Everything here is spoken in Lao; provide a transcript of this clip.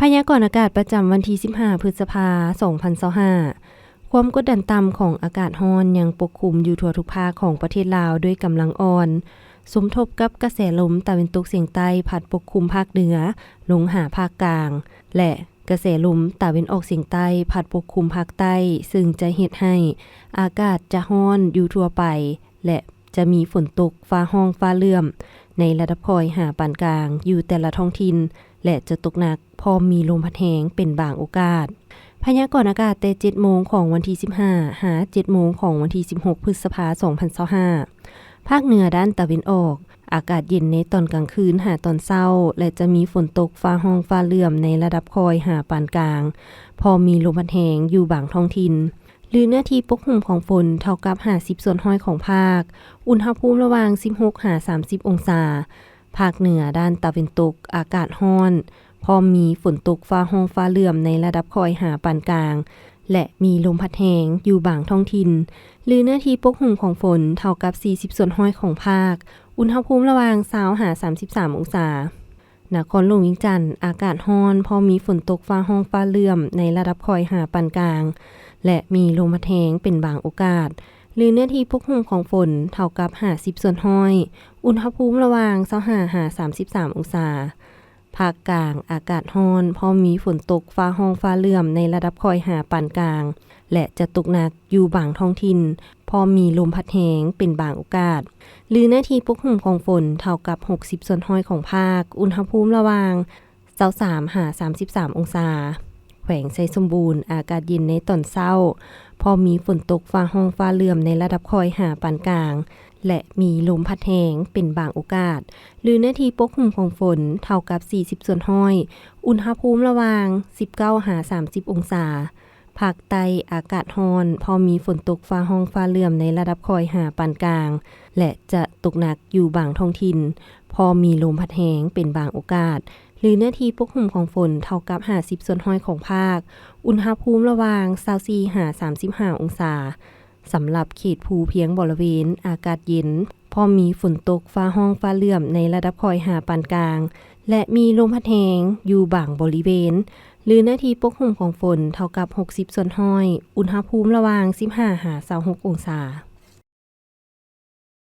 ພະຍາກອນອາກາດປະຈຳວັນທີສິບຫ້າ ພຶດສະພາ ສອງພັນຊາວຫ້າ. ຄວາມກົດດັນຕ່ຳຂອງອາກາດຮ້ອນຍັງປົກຄຸມຢູ່ທົ່ວທຸກພາກຂອງປະເທດລາວດ້ວຍກຳລັງອ່ອນ, ສົມທົບກັບກະແສລົມຕາເວັນຕົກສຽງໃຕ້ພັດປົກຄຸມພາກເໜືອ ລົງຫາພາກກາງ ແລະ ກະແສລົມຕາເວັນອອກສຽງໃຕ້ພັດປົກຄຸມພາກໃຕ້, ເຊິ່ງຈະເຮັດໃຫ້ອາກາດຈະຮ້ອນຢູ່ທົ່ວໄປ ແລະ ຈະມີຝົນຕົກຟ້າຮ້ອງຟ້າເຫຼື້ອມໃນລະດັບຄ່ອຍຫາປານກາງຢູ່ແຕ່ລະທ້ອງຖິ່ນ ແລະ ຈະຕົກໜັກ ພ້ອມມີລົມພັດແຮງເປັນບາງໂອກາດ. ພະຍາກອນອາກາດແຕ່ເຈັດໂມງຂອງວັນທີສິບຫ້າ ຫາ ເຈັດໂມງຂອງວັນທີສິບຫົກ ພຶດສະພາ ສອງພັນຊາວຫ້າ. ພາກເໜືອດ້ານຕາເວັນອອກ, ອາກາດເຢັນໃນຕອນກາງຄືນຫາຕອນເຊົ້າ ແລະ ຈະມີຝົນຕົກຟ້າຮ້ອງຟ້າເຫຼື້ອມໃນລະດັບຄ່ອຍຫາປານກາງ, ພໍມີລົມພັດແຮງຢູ່ບາງທ້ອງຖິ່ນ, ຫຼືເນື້ອທີ່ປົກຫຸ້ມຂອງຝົນເທົ່າກັບຫ້າສິບສ່ວນຮ້ອຍຂອງພາກ, ອຸນຫະພູມລະຫວ່າງສິບຫົກຫາສາມສິບອົງສາ. ພາກເໜືອດ້ານຕາເວັນຕົກ ອາກາດຮ້ອນ, ພ້ອມມີຝົນຕົກຟ້າຮ້ອງຟ້າເຫຼື້ອມໃນລະດັບຄ່ອຍຫາປານກາງ ແລະ ມີລົມພັດແຮງຢູ່ບາງທ້ອງຖິ່ນ, ຫຼືເນື້ອທີ່ປົກຫຸ້ມຂອງຝົນເທົ່າກັບສີ່ສິບສ່ວນຮ້ອຍຂອງພາກ, ອຸນຫະພູມລະຫວ່າງຊາວຫາສາມສິບສາມອົງສາ. ນະຄອນຫຼວງວຽງຈັນ ອາກາດຮ້ອນ, ພ້ອມມີຝົນຕົກຟ້າຮ້ອງຟ້າເຫຼື້ອມໃນລະດັບຄ່ອຍຫາປານກາງ ແລະ ມີລົມພັດແຮງເປັນບາງໂອກາດ, ຫຼືເນື້ອທີ່ປົກຫຸ້ມຂອງຝົນເທົ່າກັບຫ້າສິບສ່ວນຮ້ອຍ, ອຸນຫະພູມລະຫວ່າງຊາວຫ້າຫາສາມສິບສາມອົງສາ. ພາກກາງ ອາກາດຮ້ອນ, ພ້ອມມີຝົນຕົກຟ້າຮ້ອງຟ້າເຫຼື້ອມໃນລະດັບຄ່ອຍຫາປານກາງ ແລະ ຈະຕົກໜັກຢູ່ບາງທ້ອງຖິ່ນ, ພ້ອມມີລົມພັດແຮງເປັນບາງໂອກາດ, ຫຼືເນື້ອທີ່ປົກຫຸ້ມຂອງຝົນເທົ່າກັບຫົກສິບສ່ວນຮ້ອຍຂອງພາກ, ອຸນຫະພູມລະຫວ່າງຊາວສາມຫາສາມສິບສາມອົງສາ. ແຂວງໄຊສົມບູນ ອາກາດເຢັນໃນຕອນເຊົ້າ, ພ້ອມມີຝົນຕົກຟ້າຮ້ອງຟ້າເຫຼື້ອມໃນລະດັບຄ່ອຍຫາປານກາງ ແລະ ມີລົມພັດແຮງເປັນບາງໂອກາດ, ຫຼືເນື້ອທີ່ປົກຫຸ້ມຂອງຝົນເທົ່າກັບສີ່ສິບສ່ວນຮ້ອຍ, ອຸນຫະພູມລະຫວ່າງສິບເກົ້າຫາສາມສິບອົງສາ. ພາກໃຕ້ ອາກາດຮ້ອນ, ພໍມີຝົນຕົກຟ້າຮ້ອງຟ້າເຫຼື້ອມໃນລະດັບຄ່ອຍຫາປານກາງ ແລະ ຈະຕົກໜັກຢູ່ບາງທ້ອງຖິ່ນ, ພໍມີລົມພັດແຮງເປັນບາງໂອກາດ, ຫຼືເນື້ອທີ່ປົກຫຸ້ມຂອງຝົນເທົ່າກັບຫ້າສິບສ່ວນຮ້ອຍຂອງພາກ, ອຸນຫະພູມລະຫວ່າງຊາວສີ່ຫາສາມສິບຫ້າອົງສາ. ສຳລັບເຂດພູພຽງບໍລິເວນ ອາກາດເຢັນ, ພ້ອມມີຝົນຕົກຟ້າຮ້ອງຟ້າເຫຼື້ອມໃນລະດັບຄ່ອຍຫາປານກາງ ແລະ ມີລົມພັດແຮງຢູ່ບາງບໍລິເວນ, ຫຼືເນື້ອທີ່ປົກຫຸ້ມຂອງຝົນເທົ່າກັບຫົກສິບສ່ວນຮ້ອຍ, ອຸນຫະພູມລະຫວ່າງສິບຫ້າຫາຊາວຫົກອົງສາ.